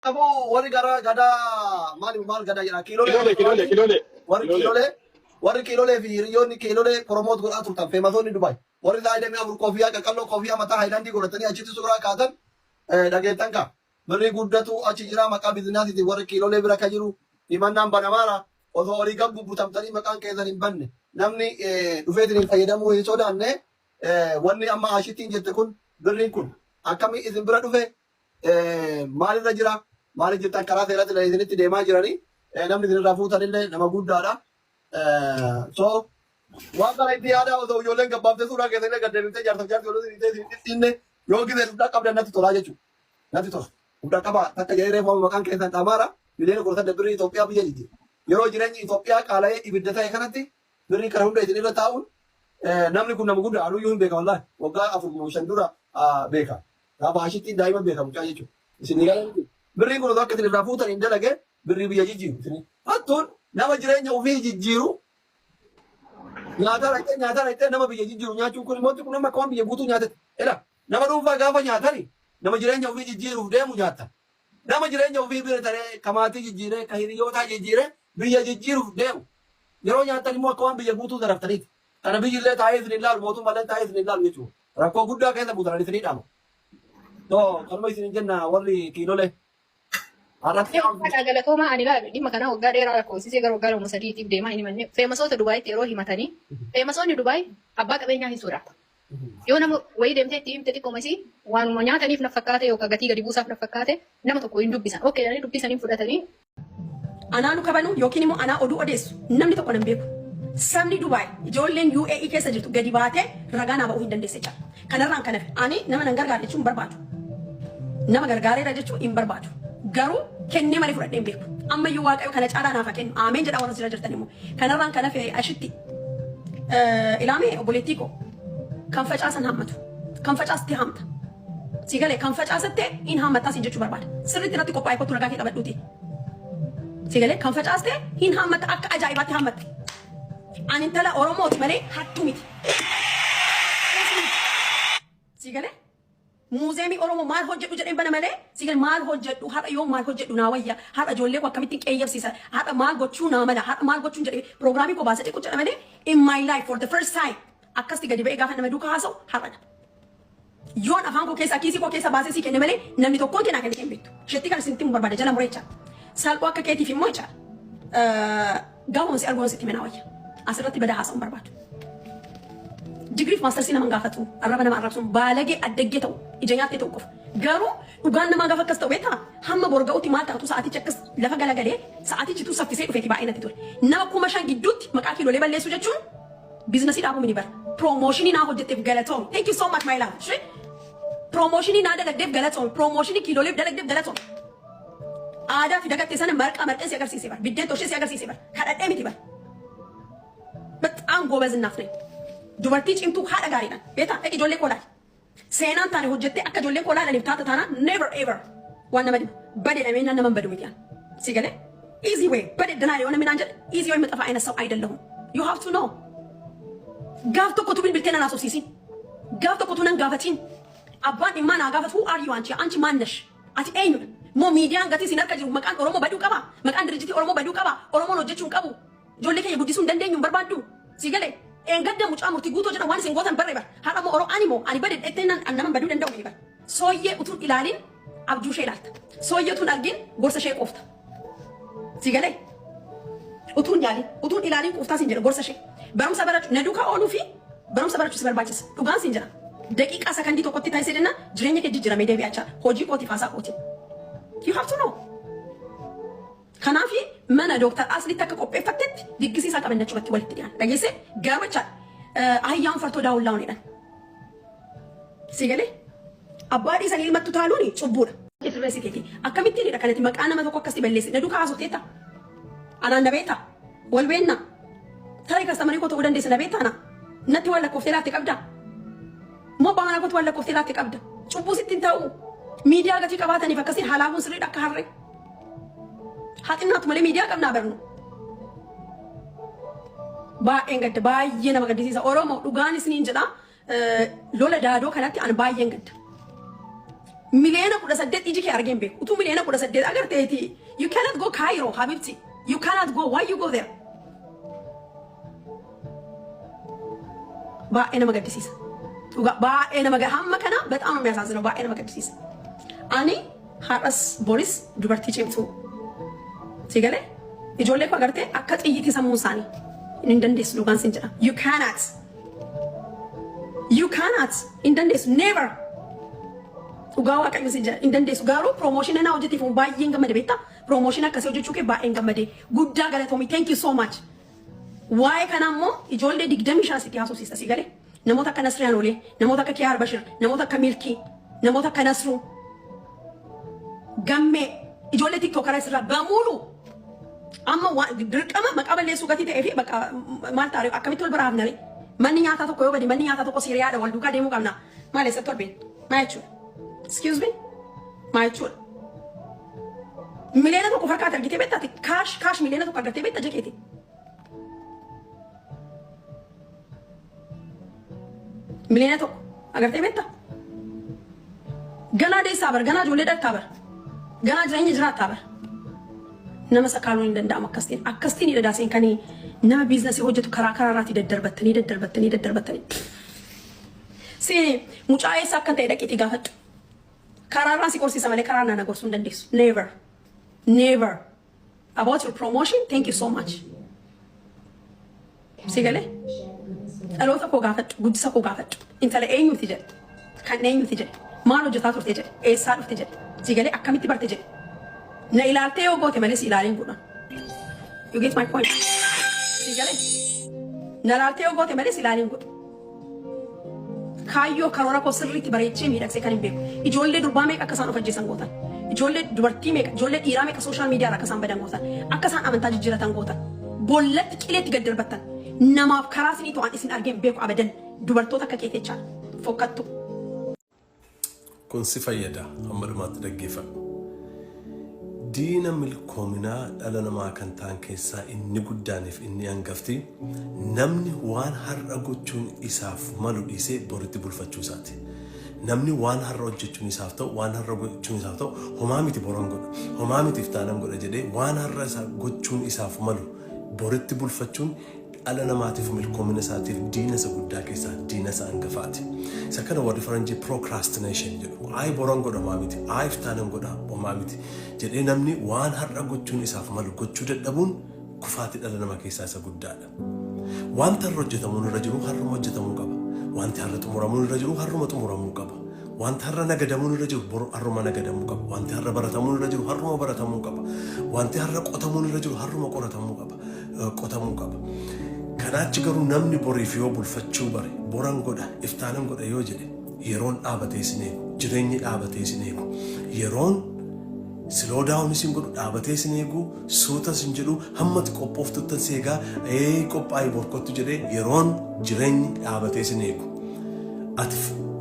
Kanaafuu warri gara gadaa maali maal gadaa jedha kiilolee Kiilolee, kiilolee, kiilolee. Warri Kiilolee. kiilolee, warri kiilolee fi hiriyoonni kiilolee promote godhaa turtan, famousoonni Dubaay, warri 24 koofiyaa qaqalloo, koofiyaa mataa haayilaandii godhatanii achitti suuraa kaatan, dhageettan kaa, birrii guddatu achi jira. Maqaa businessiitiin warri kiilolee bira ka jiru himannaan banamaara. Osoo olii gad bubbutamtanii maqaan keessan hin banne, namni dhufeetiin hin fayyadamuu hin sodaanne. Wanni amma Ashittiin jette kun, birriin kun akkamii isin bira dhufe, maalirra jira, maaliif jettan, karaa seeraatti isinitti deemaa jiranii, namni isinirraa fuutanillee nama guddaadha. So waan kana itti yaadaa. Osoo ijoolleen gabbaaftee suuraa keessanillee gad deebiftee jaarsaaf jaartii waliin isin isin dhidhiinne yoo gisee dhudhaa qabdan natti tolaa jechuudha. Natti tola. Dhudhaa qabaa takka jedhee reefu amma maqaan keessan dhamaara 18 miliyoona birrii Itoophiyaa biyya jijjiira. Yeroo jireenyi Itoophiyaa qaala'ee ibidda ta'e kanatti birrii kana hunda isin irra taa'uun, namni kun nama guddaa, anuyyuu hin beeka, wallaahi waggaa 4 moo 5 dura beeka. Gaafa Hashittiin daa'ima beeka mucaa jechuudha. Isin ni galan. Birriin kun osoo akka isin irraa fuutan hin dalage, birrii biyya jijjiiru. Isin hattuun nama jireenya ofii jijjiiru nyaataa dhaqxee, nyaataa dhaqxee, nama biyya jijjiiru nyaachuun kun immoo kun amma akka waan biyya guutuu nyaatetti. Ila nama dhuunfaa gaafa nyaatani, nama jireenya ofii jijjiiruuf deemu nyaatan. Nama jireenya ofii bira taree, ka maatii jijjiiree, ka hiriyootaa jijjiiree biyya jijjiiruuf deemu yeroo nyaatan immoo akka waan biyya guutuu zaraftaniiti. Kana biyyi illee taa'ee isin hin laalu, mootummaa taa'ee isin hin laalu jechuudha. Rakkoo guddaa keessa buutan isinii dhama. To kanuma isin jenna, warri kiilolee. Har'atti Haadha galatoomaa. Ani ilaalu dhimma kanaa waggaa dheeraa lakkoofsisee gara waggaa 2 3tiif deemaa hin himanne. Famousoota Dubaayitti yeroo himatanii, famousoonni Dubaay abbaa qabeenyaa hin sodaata. Yoo nama wayii deemtee itti himte, xiqqooma isii waanuma nyaataniif na fakkaate yookaan gatii gadi buusaaf na fakkaate, nama tokko hin dubbisan. Okay, jedhanii dubbisan hin fudhatanii. Anaa nu kabanu yookiin immoo anaa oduu odeessu namni tokko nan beeku. Sabni Dubaay, ijoolleen UAE keessa jirtu gadi baatee ragaa naa ba'uu hin dandeesse jecha. Kanarraan kan hafe ani nama nan gargaara jechuun hin barbaadu. Nama gargaareera jechuun hin barbaadu. Garuu kennee malee fudhadhee hin beeku. Ammayyuu Waaqayyo kana caalaa naaf haa kennu. Ameen jedhaa warra jira jirtan immoo. Kanarraan kan hafe ashitti ilaamee obboleettii koo, kan facaasan hammatu. Kan facaaste haamta. Si galee, kan facaasatte in haammattaa siin jechuu barbaada. Sirriitti irratti qophaa'e, kottu ragaa kee qabadhuuti. Si galee, kan facaaste hin haammatta, akka ajaa'ibaatti haammatte. Ani intala Oromooti malee hattuu miti. Si galee, muuzeemii Oromoo maal hojjedhu jedheen bana malee, si galee, maal hojjedhu, har'a yoo maal hojjedhu naa wayya, har'a ijoollee koo akkamittiin qeeyyabsiisa, har'a maal gochuu naa mala, har'a maal gochuun jedhee piroogiraamii koo baasee xiqqoo jedha malee, in my life for the first time akkasti gadi ba'ee gaafa nama duukaa haasa'u har'adha. Yoon afaan koo keessaa, kiisii koo keessaa baasee sii kenne malee, namni tokkoon kennaa kenne hin beektu. Isheetti kan isinitti himu barbaada jala mureecha. Salphoo akka keetiif immoo jecha gaafuma si arguun sitti himenaa wayya. Asirratti badaa haasa'uun barbaadu. Digiriif mastersii nama hin gaafatu. Arraba nama arrabsuun baalagee addaggee ta'u, ija nyaattee ta'u qofa. Garuu dhugaan namaa gaafa akkas ta'u beektaa, hamma borga'utti maal taatu, sa'aatichi akkas lafa galagalee sa'aatichi tu saffisee dhufeeti baay'ee natti tole. Nama 5,000 gidduutti maqaa kiilolee balleessuu jechuun businessii dhaabuu mini bara. Promotionii naa hojjetteef galatoomi. Thank you so much, my love. Shee? Promotionii naa dalagdeef galatoomi. Promotionii kiiloleef dalagdeef galatoomi. Aadaa fi dagattee sana marqaa marqee si agarsiise bara. Biddeen toshee si agarsiise bara. Kadhadhee miti bara. በጣም ጎበዝ እናት ነኝ። Dubartii cimtuu, haadha gaariidhaan. Beektaa, dhaqi ijoollee koo laali. Seenaan taane hojjettee akka ijoolleen koo laalaniif taata taanaan, never ever waan nama dhibu. Bade dhameenyaan nama hin badu miti. Si galee? Easy way bade danaa yoo namni naan jedhe, easy way የምጠፋ አይነት ሰው አይደለሁም። You have to know. Gaaf tokkotu bilbiltee nan haasofsiisin. Gaaf tokkotu nan gaafatiin. Abbaan dhimmaa naa gaafatu, who are you አንቺ? አንቺ ማነሽ? Ati eenyudha? Moo miidiyaan gatii isin harka jiru maqaan Oromoo baduu qaba? Maqaan dirjitii Oromoo baduu qaba? Oromoon hojjechuu hin qabu? Ijoollee keenya guddisuu hin dandeenyu hin barbaaddu? Si galee? Eengadda mucaa murtii guutuu jedhan waan isin gootan barree bara. Har'a moo Oromoo ani moo ani bade dhettee nan nama baduu danda'u miti bara. Sooyyee utuun ilaalin abjuu ishee ilaalta. Sooyyee utuun argin gorsa ishee quufta. Si galee? Utuun yaalin, utuun ilaalin quuftaa siin jedha gorsa ishee. Barumsa barachuu na duukaa ooluu fi barumsa barachuu si barbaachisa. Dhugaan siin jedha. Daqiiqaa sakandii tokkotti taasisee jenna jireenya kee jijjiiramee deebi'achaa hojii kootiif haasaa kooti. You have to know. Kanaafi mana Dooktar Aslitti akka qopheeffattetti diggisiisaa qaban achumatti walitti dhiyaan. Dhageessee garuu jecha ahiyyaan fartoo daawullaa'uun jedhan. Si galee, abbaa dhiisanii ilmattu taaluun cubbuudha. Sirreessiteeti. Akkamittiinidha kanatti maqaa nama tokko akkasitti balleessi? Na duukaa haasofteetta? Anaan na beektaa? Wal beennaa? Tarii customerii koo ta'uu dandeessa, na beektaa ana? Natti waan lakkooftee laatte qabdaa? Moo abbaa manaa kootti waan lakkooftee laatte qabda? Cubbuu sitti hin ta'u. Miidiyaa gatii qabaataniif akkasiin halaabuun sirriidha akka harree. Haa xinnaatu malee miidiyaa qabnaa barnu. Baay'een gadda, baay'ee nama gaddisiisa. Oromoo, dhugaan isiniin jedha, lola daadoo kanatti ani baay'een gadda. 18 miliyoona iji kee argee hin beeku. Utuu 18 miliyoona agarteeti. You cannot go Cairo, habibti. You cannot go. Why you go there? Baay'ee nama gaddisiisa. Dhugaa baay'ee nama hamma kana በጣም ነው የሚያሳዝነው። Baay'ee nama gaddisiisa. Ani har'as boris dubartii cimtuu. Si galee ijoollee koo agartee akka xiyyitii sammuu isaanii hin dandeessu dhugaan sin jedha. You cannot. You cannot. Hin dandeessu. Never. Dhugaa Waaqayyo sin jedha hin dandeessu. Garuu promotion naa hojjetiif baay'een gammade beektaa? Promotion akkasii hojjechuu kee baay'een gammade. Guddaa galatoomii. Thank you so much. Waa'ee kana immoo ijoollee 25 sitti haasofsiista si galee. Namoota akka Nasriyaan Olee, namoota akka Kiyaar Bashir, namoota akka Milkii, namoota akka Nasruu, Gammee, ijoollee TikTokeraa isirraa bamuulu amma dirqama maqaa balleessuu gatii ta'ee fi bakka maal ta'a akkamitti wal bira hafnare? Manni nyaataa tokko yoo bade manni nyaataa tokko Siiriyaadha wal duukaa deemuu qabna. Maal eessatti ol beena? Maa jechuudha? Excuse me? Maa jechuudha? 1 miliyoona farkaati argitee beektaati? Cash cash 1 miliyoona argattee beekta jekeeti? 1 miliyoona agartee beekta? Ganaa deessaa bar, ganaa ijoollee dhaltaa bar, ganaa jireenya jiraattaa bar. Nama sakaaluun hin danda'amu akkasitiin. Akkasitiin hidhadaaseen kan nama businessii hojjetu karaa karaa irraatii daddarbattanii daddarbattanii daddarbattanii. Si mucaa eessa akka ta'e dhaqiitii gaafadhu. Karaa irraan si qorsiisa malee karaa irraa na gorsuu hin dandeessu. Never. Never. About your promotion, thank you so much. Si galee? Dhaloota koo gaafadhu, guddisa koo gaafadhu. Intala eenyuti jedhe? Kan eenyuti jedhe? Maal hojjetaa turte jedhe? Eessaa dhufte jedhe? Si galee akkamitti barte jedhe? Na ilaaltee yoo goote malee si ilaaleen godhan. You get my point? Si galee? Na ilaaltee yoo goote malee si ilaaleen godhu. Kaayyoo karoora koo sirriitti bareechee miidhagsee kan hin beeku. Ijoollee durbaa meeqa akka isaan of ajjeesan gootan. Ijoollee dubartii meeqa, ijoollee dhiiraa meeqa social media irraa akka isaan badan gootan. Akka isaan amantaa jijjiiratan gootan. Boollatti qileetti gad darbattan. Namaaf karaa isinii to'an isin argeen beeku abadan. Dubartoota akka keetii jechaadha. Fokkattu. Kun si fayyada, hamma dhumaatti dhaggeeffadhu. Diina milkoominaa dhala namaa kan ta'an keessaa inni guddaaniif inni hangafti namni waan har'a gochuun isaaf malu dhiisee boritti bulfachuu isaati. Namni waan har'a hojjechuun isaaf ta'u, waan har'a gochuun isaaf ta'u, homaa miti boran godha, homaa miti iftaanan godha jedhee waan har'a isaa gochuun isaaf malu boritti bulfachuun dhala namaatiif milkoomina isaatiif diina isa guddaa keessaa diina isa hangafaati. Isa kana warri faranjii procrastination jedhu. Ayi boran godha homaa miti, ayi iftaanan godha homaa miti jedhee namni waan har'a gochuun isaaf malu gochuu dadhabuun kufaatii dhala namaa keessaa isa guddaadha. Wanta har'a hojjetamuun irra jiru har'uma hojjetamuu qaba. Wanti har'a xumuramuun irra jiru har'uma xumuramuu qaba. Wanti har'a nagadamuun irra jiru boru har'uma nagadamuu qaba. Wanti har'a baratamuun irra jiru har'uma baratamuu qaba. Wanti har'a qotamuun irra jiru har'uma qoratamuu qaba. Qotamuu qaba. Kanaachi garuu namni boriif yoo bulfachuu bare boran godha iftaanan godha yoo jedhe yeroon dhaabatee isin eegu, jireenyi dhaabatee isin eegu, yeroon slow down isin godhu dhaabatee isin eegu, suuta isin jedhu hammati qophooftutti si eegaa ee qophaa'ii borkottu jedhee yeroon jireenyi dhaabatee isin eegu. Ati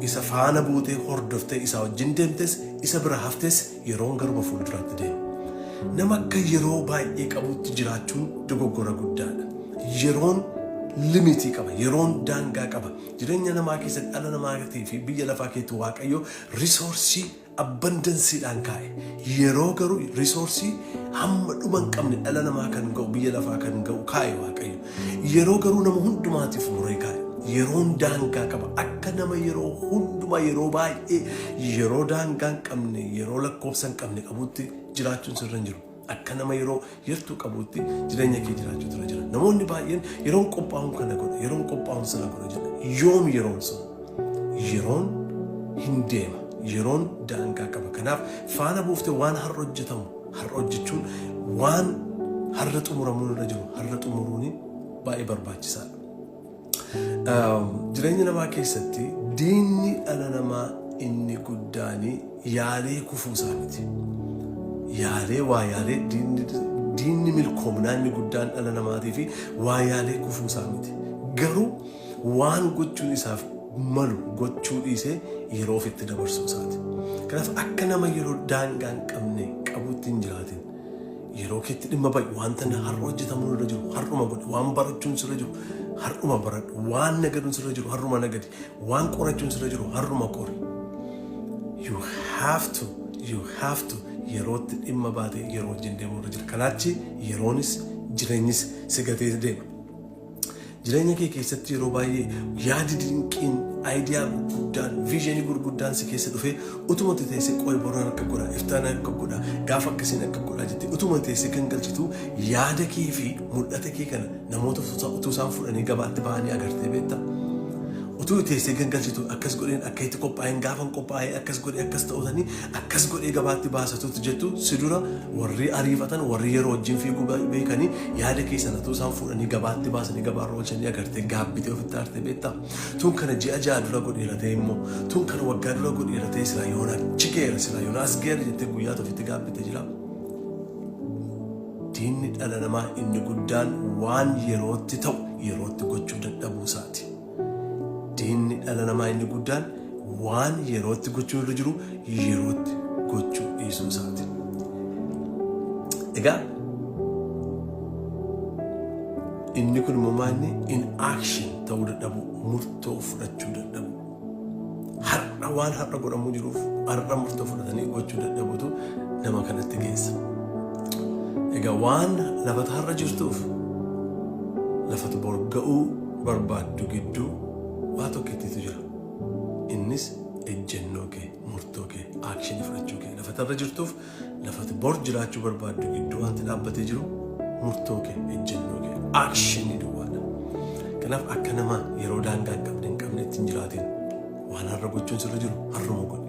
isa faana buutee hordoftee isa wajjin deemtes isa bira haftes yeroon garuma fuulduraatti deema. Nama akka yeroo baay'ee qabutti jiraachuun dogoggora guddaadha. Yeroon limitii qaba, yeroon daangaa qaba. Jireenya namaa keessatti dhala namaatii fi biyya lafaa keessatti Waaqayyo resourceii abundanceiidhaan kaa'e. Yeroo garuu resourceii hamma dhuma hin qabne dhala namaa kan ga'u biyya lafaa kan ga'u kaa'e Waaqayyo. Yeroo garuu nama hundumaatiif muree kaa'e. Yeroon daangaa qaba. Akka nama yeroo hundumaa yeroo baay'ee yeroo daangaa hin qabne yeroo lakkoofsa hin qabne qabutti jiraachuun sirra hin jiru. Akka nama yeroo yartuu qabutti jireenya kee jiraachuutu irra jira. Namoonni baay'een yeroon qophaa'uun kana godha, yeroon qophaa'uun sana godha jedha. Yoom yeroon sun? Yeroon hin deema. Yeroon daangaa qaba. Kanaaf faana buuftee waan har'a hojjetamu har'a hojjechuun waan har'a xumuramuun irra jiru har'a xumuruun baay'ee barbaachisaadha. Jireenya namaa keessatti diinni dhala namaa inni guddaan yaalee kufuu isaa miti. Yaalee waa yaalee diinni milkoominaa inni guddaan dhala namaatii fi waa yaalee kufuu isaa miti. Garuu waan gochuun isaaf malu gochuu dhiisee yeroo ofitti dabarsuu isaati. Kanaaf akka nama yeroo daangaa hin qabne qabutti hin jiraatin. Yeroo keetti dhimma ba'i wanta har'a hojjetamuun irra jiru har'uma godhi, waan barachuun sirra jiru har'uma baradhu, waan nagaduun sirra jiru har'uma nagadi, waan qorachuun sirra jiru har'uma qori. You have to, you have to yerootti dhimma baatee yeroo wajjin deemuu irra jira. Kanaachi yeroonis jireenyis si gatee deema. Jireenya kee keessatti yeroo baay'ee yaadi dinqiin, idea gurguddaan, vision gurguddaan si keessa dhufee utuma teessee qoy boraan akka godha, iftaan akka godha, gaafa akkasiin akka godha jettee utuma teessee kan galchitu yaada kee fi mul'ata kee kana namoota utuu isaan fudhanii gabaatti ba'anii agartee beektaa? Utuu teessee gangalchitu akkas godheen, akka itti qophaa'een, gaafan qophaa'ee akkas godhee, akkas ta'utanii akkas godhee gabaatti baasatuutu jettu, si dura warri ariifatan, warri yeroo wajjin fiiguu beekanii yaada kee sana utuu isaan fuudhanii gabaatti baasanii gabaarra oolchanii agartee gaabbitee ofitti aartee beektaa? Tun kana ji'a 6 dura godheera ta'e immoo, tun kana waggaa dura godheera ta'e, silaa yoona achi geera, silaa yoona as geera jettee guyyaa ofitti gaabbite jira. Diinni dhala namaa inni guddaan waan yerootti ta'u yerootti gochuu dadhabuu isaati. Diinni dhala namaa inni guddaan waan yerootti gochuu irra jiru yerootti gochuu dhiisuu isaati. Egaa inni kun immoo maalni in action ta'uu dadhabu, murtoo fudhachuu dadhabu. Har'a waan har'a godhamuu jiruuf har'a murtoo fudhatanii gochuu dadhabutu nama kanatti geessa. Egaa waan lafata har'a jirtuuf lafatu bor ga'uu barbaaddu gidduu waa tokkittiitu jira. Innis ejjennoo kee, murtoo kee, action fudhachuu kee. Lafata irra jirtuuf lafati bor jiraachuu barbaaddu gidduu wanti dhaabbatee jiru murtoo kee, ejjennoo kee, action duwwaadha. Kanaaf akka nama yeroo daangaa hin qabne ittiin jiraatin, waan har'a gochuun sirra jiru har'uma godhi.